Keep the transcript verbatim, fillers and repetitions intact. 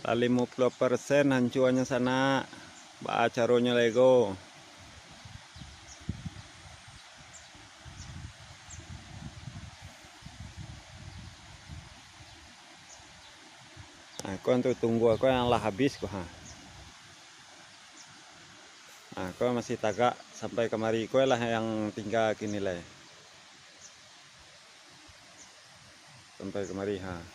Lah limo puluah persen hancuanyo sanak. Baa caronyo lai ko? Nah, ko yang tu tunggu, ko yang lah habis ko, ha. Nah, ko masih tagak sampai kamari, ko lah yang tingga kini lai. Sampai kamari, ha.